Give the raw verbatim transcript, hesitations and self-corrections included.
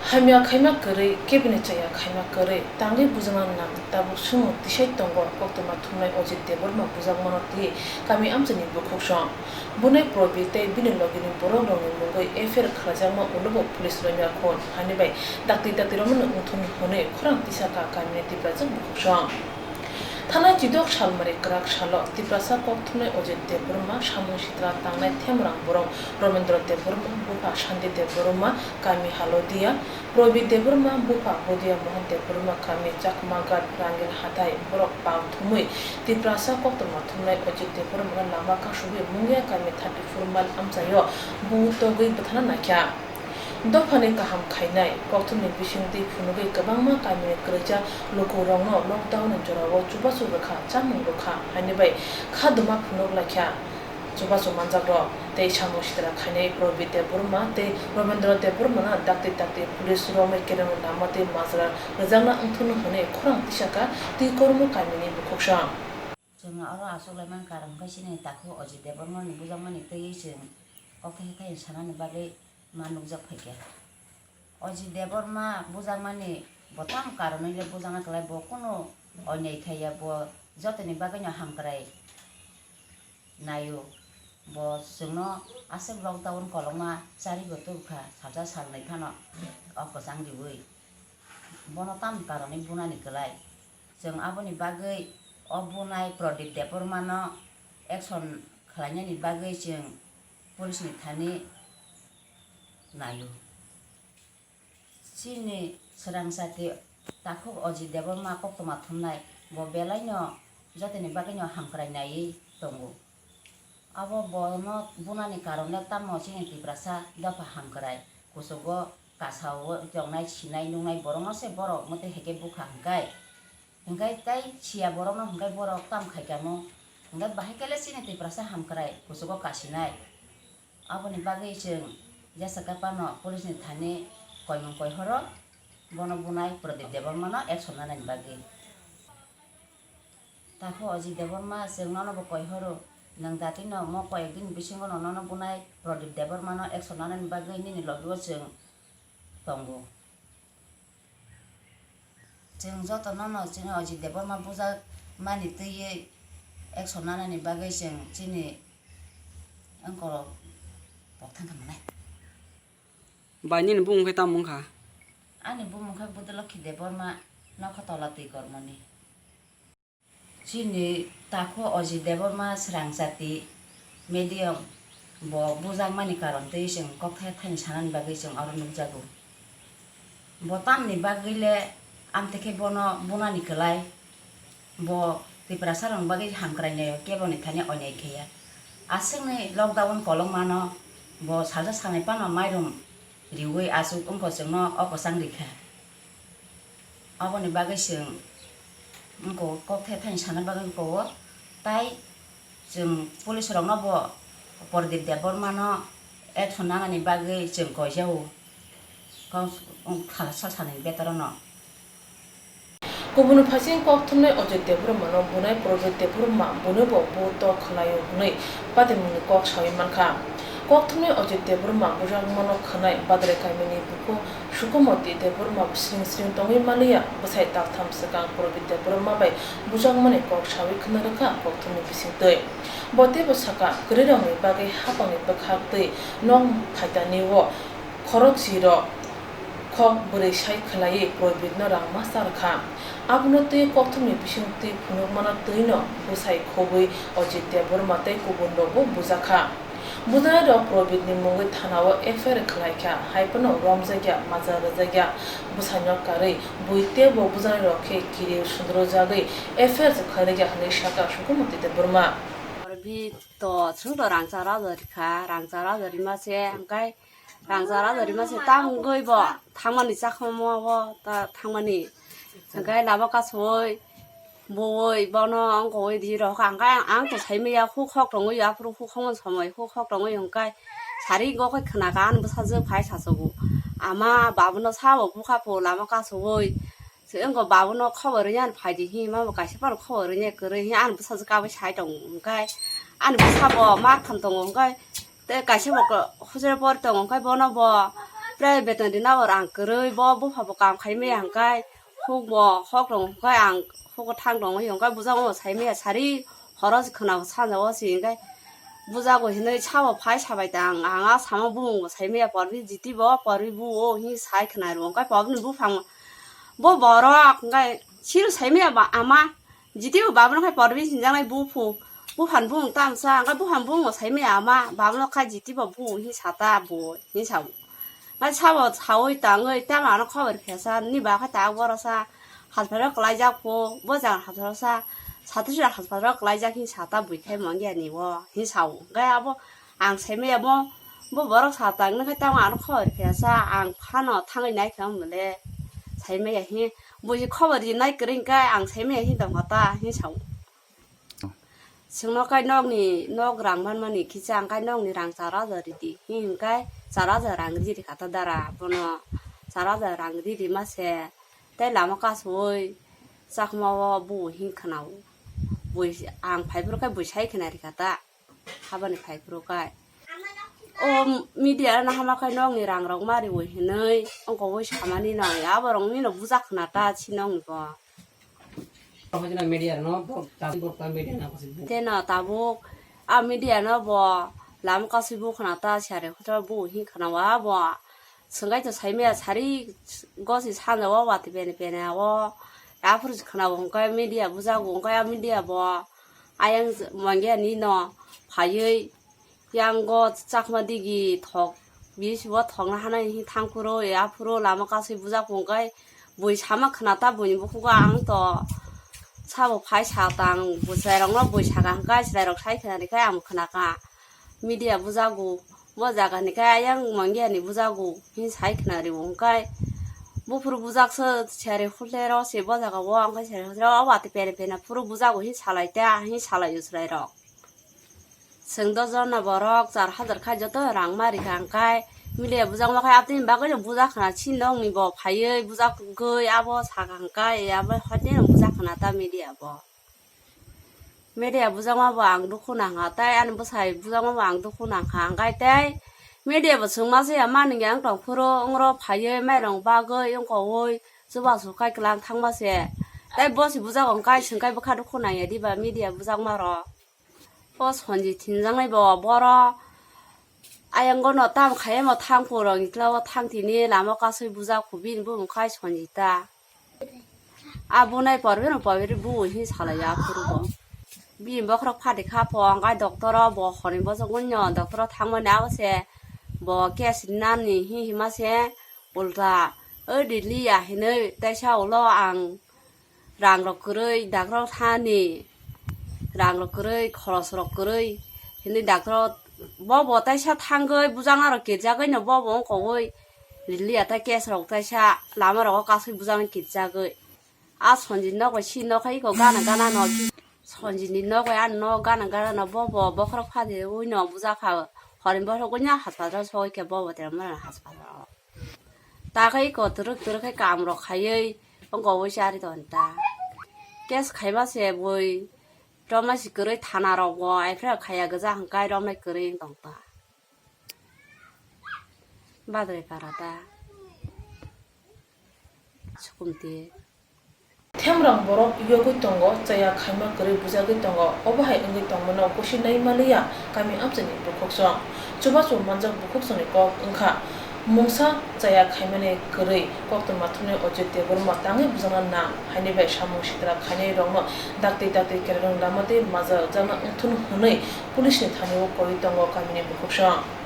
Hamya khaima kwrwi, kebini chaya khaima kwrwi, tangwi bujana nang tabuk sumung tisai tongo koktwma thumnai Ajit Debbarma bujakmano twiwi kami amchaini bukhuksong. Bunai Probit tei bini logini borokrokni mungwi F I R khlaijakma ulo bo police romya khun, hani bai dakti dakti romano wngthun hwnwi khorang tisaka kamini Tiprajwk bukhuksong. Thanai chidok salmari kwrak salo Tiprasa koktwmnai Ajit Debbarma, samung sitra tangnai themrang borok Romendra Debbarma, bupha Shanti Debbarma, kami Halodia, Probit Debbarma, bupha Bodia Mohan Debbarma, kami Chakmaghat Rangil Hathai, borok pang thumwi Tiprasa koktwma thumnai Ajit Debbarmano lama kasugwi Mungia kami thirty four mile amchaio bu togwi bwthana naikha. Dophani kaham khainai, koktwmni bisingtwi phunugwi kwbangma kamini kwrwija lukurokno lockdownni jorao chubachu rwkha, chamung rwkha, haini bai kha duma phunuk laikha chubachu manjakrok. Tei samung sitra khainai Probit Debbarma tei Robendra Debbarmano dakti dakti police romwi kerengno lama twi majra rwjakna wngthunu hwnwi khorang tisaka twi kormo kamini bukhuksong. Chwng oro achuk laimani karon khe chini takhu Ajit Debbarmani bujakmani twiwi chwng kokthai thai sanani bagwi ma nukjak phaikha. Ajit Debbarma bujakmani bo tam karonwi le bujakna kwlai, bo kunu onyai khaiya, bo jotoni bagwino hamkrai naio. Bo chwngno aswk lockdown kolokma chari bo tubukha, salsa salnwi phano o kwchang riwi. Bono tam karonwi bunani kwlai. Chwng aboni bagwi o bunai Pradip Debbarmano action khlainani bagwi chwng police ni thani naio. Chini swrang chati takhuk Ajit Debbarma koktwma thumnai, bo belaino jotoni bagwino hamkrai naiwi tongo. Abo bono bunani karon le tamo chini Tiprasa dopha hamkrai kuchugo kasao tongnai, sinai nuknai borokno se borok motwi hai khe bukha hwnkhe. Hwnkhe tei siya borokno hwnkhe borok tam khai kamo, hwnkhe bahai khe le chini Tiprasa hamkrai kuchugo kasinai. Aboni bagwi chwng jesa khe phano police ni thani koimung koihoro bono bunai Pradip Debbarmano action nanani bagwi. Takhu Ajit Debbarma, chwng nono bo koihoro, nwng datino mo koyek din bisingo no nono bunai Pradip Debbarmano action nanani bagwi nini logi o chwng tongo. Chwng joto nono chini Ajit Debbarma bujakmani twiwi action nanani bagwi chwng chini wngkorok pokthang kha manai. Bai nini bumung khe tamo wngkha? Ani bumung khe Budolokhi Debbarma, nokha tola twi kormoni. Chini takhu Ajit Debbarma swrang jati medium bo bujakmani karon twi chwng kokthai thani sanani bagwi chwng oro nukjago. Bo tamni bagwi le amtwi khe bono bunani kwlai, bo Tiprasa rokni bagwi hamkrai naio, keboni thani onyai khaiya. Aswkni lockdown kolokmano bo salsa salnwi phano mairum riwi achuk wngkha chwngno o kwchang rikha. Aboni bagwi chwng wngkha kokthai thani sana bagwi wngkha o, tai chwng police rokno bo Pradip Debbarmano action nanani bagwi chwng koijao. Kok wng kha sa sani betaro no. Kubun phaising kok thumnai Ajit Debbarmano bunai Probit Debbarma bunibo bu tok khwlaio hwnwi patimungni kok sawi mankha. Kok thumnai Ajit Debbarma bujakmano khwnai Badrai kamini buku Sukumoti Debbarma sring sring tongwi maliya, bwsai taktham swkang Probit Debbarma bai bujakmani kok sawi khwna rwkha kok thumni bisingtwi. Bo teibo saka, kwrwirokni bagwi hapangni bwkhak twi nok phaitani o khorokchirok khok bwrwi sai khwlaiwi Probitno rang masa rwkha. Abono twi kokthumni bisingtwi phunukmano twino bwsai khobwi Ajit Debbarma tei kubunrokbo bujakha. Bujanairok Probitni mungwi thanao F I R khwlaikha, hai phano romjakya, maja rwjakya bwsaino karwi bui teibo bujanairok khe kiriui sundrojagwi F I R se khwlairwkya hwnwi sakha Sukumoti Debbarma. Probit to chwngno rangchak rajak rikha, rangchak rajak rima se hwnkhe Rangchak rajak rima se tamo wngwi bo thangmani chakhomo o ta thangmani. Hwnkhe lama kasui bui bono wngkha ui di rw kha, hwnkhe ang to saimaya huk hok tongwi aphuru huk hokmani somoi huk hok tongwi hwnkhe sari gokhe khna kha ani bwsajwk phai sachugo. Ama babuno sabo bukha pho lama kasui. Se wngkha babuno khobor rwya phaidi hinma bo kaisa phano khobor rwya kwrwi hin ani bwsajwk kabui sai tongo hwnkhe ani bwsa bo mar kham tongo hwnkhe. Tei kaisa bo hojai pori tongo, hwnkhe bono bo Prai beton rina bo rang kwrwi, bo bupha bo kam khai maya hwnkhe, huk bo hok rong hwnkhe ang hugo thang rong hwnkhe bujak bo sai maya sari, horo se khwna bo sanja o se hwnkhe bujak bo hinwi sabo phai sabai ta ang, ang a samo bumung bo sai maya porbi jiti bo porbi bu o hinwi sai khwna rw hwnkhe porbi ni buphang bo borok hwnkhe siro sai maya ba ama. Jiti bo babono khai porbi sinjaknai buphu, buphan bumung tamsa, hwnkhe buphan bumung bo sai maya ama, babono khai jiti bo bu hi sata bo, hi sao. Hwnkhe sabo saui tangwi tamo ano khobor phiyasa, ni ba khai ta borosa, hospital kwlaijak pho, bo jaga hospital sa, satisra hospital kwlaijak hi sata bui khai mangya ni bo, hi sao. Hwnkhe abo ang sai maya bo, bo borok sa tang nokhe tamo ano khobor phiyasa, ang phano thangwi nai kha mole, sai maya hi, buji khobor rinai kwrwi hwnkhe ang sai maya hi tongkha ta, hi sao. Chwngno kai nokni nok rang manmani kisa ang kai nokni rang char hajar ridi, hi hwnkhe char hajar rang ridi rikha ta dara, bono char hajar rang ridi mase tei lama kasui chakma o bu hi khwnao, bui ang phaiphuru khai bui sai khwna rikha ta. Habani phai phuru kai. O media no hama khai nokni rang rok ma riwi hinwi ongkha wi samani no ya borok nino bujak khna ta si nokni bo. Media no bo tabuk media no kasi bu. Teno tabuk a media no bo lam kasi bu khna ta sari khotor bu hi khna wa bo. Swngaitu saimaya sari gosi sanjao wati pene pene o. Aphuru khwnao hwnkhe media bujago hwnkhe a media bo ayang mangya nino phaiwi yango chakma digi thok bisi bo thokna hanai hi thangphuru aphuru lama kasui bujak hwnkhe bui sama khna ta buini bukhugo ang to sabo phai sa tang bwchwlairokno bui saka hwnkhe chwlairok sai khna rikhe ang khna kha. Media bujago, bo jaga ni khe ayang mangya ni bujago, hin sai khna rio hwnkhe. Buphuru bujak se sari hutlero se bo jaga o, hwnkhe sari hutlero o wati pere pere phuru bujago hin salai ta, hin salai o chwlairok. Chwng dos jona borok char hajar khai joto rang ma rikha hwnkhe, media bujak ma khai aboni bagwi no bujak khna si nokni bo phaiwi bujak gwi abo saka hwnkhe, abo hoite no bujak khna ta media bo. Media bujakma bo ang dukhu nangkha, tei ani bwsai bujakma bo ang dukhu nangkha, hwnkhe tei media bo chwngma se ya mani wng tong phuru, wngro phaiwi mairung bagwi wngkha oi chubachu khai kwlang thangma se, tei bo se bujago hwnkhe chwngkhe bwkha dukhu nangya diba media bujakma rok. O Sonjit hinjaknai bo boro ayang gono tam khai omo thang phuru rok ni tla o thang tini lama kasui bujak khu bini bumung khai Sonjita. A bunai porbe no porbe bu hi salai ya phuru bo. Bini bokhorok phati kha pho, hwnkhe doctor o bo hwnwi bosongwi no doctor o thangmani abo se bo case rinani hi hima se ulta o Delhi ya hinwi teisa ulo ang rang rok kwrwi, doctor o thani rang rok kwrwi, khoros rok kwrwi hinwi doctor o bo bo teisa thangwi bujakna rok kirjagwi no bo bo wngkha oi Delhi ya tei case rok teisa lama rogo kasui bujaknai kirjagwi. A Sonjit nok bai si nok hai iko gana gana no. Sonjit ni nok bai ani nok gana gana no bo bo bokhorok phadi ui no bujak kha. Horin bokhorok ui no haspatal sogwi khe bo bo tere mora haspatal. Ta khe iko twrwk twrwk khe kam rok khaiwi ongko ui chari ton ta. Case khaiba se bui romnai si kwrwi thana rok bo aifra khaiya gwja hwnkhe romnai kwrwi wng tong ta. Badrai para ta. Sukumti. Themrang borok yogwi tongo, chaya khaima kwrwi bujagwi tongo, obo hai wngwi tongmano kusi nai manliya kami amchaini bukhuksong. Chubachu manjak bukhuksongni kok wngkha mungsa chaya khaimani kwrwi koktwma thumnai Ajit Debbarma tangwi bujakna nang, haini bai samung sitra khainai rokno dakti dakti kereng lama tei majajakna wngthun hwnwi police ni thani o koi tongo kamini bukhuksong.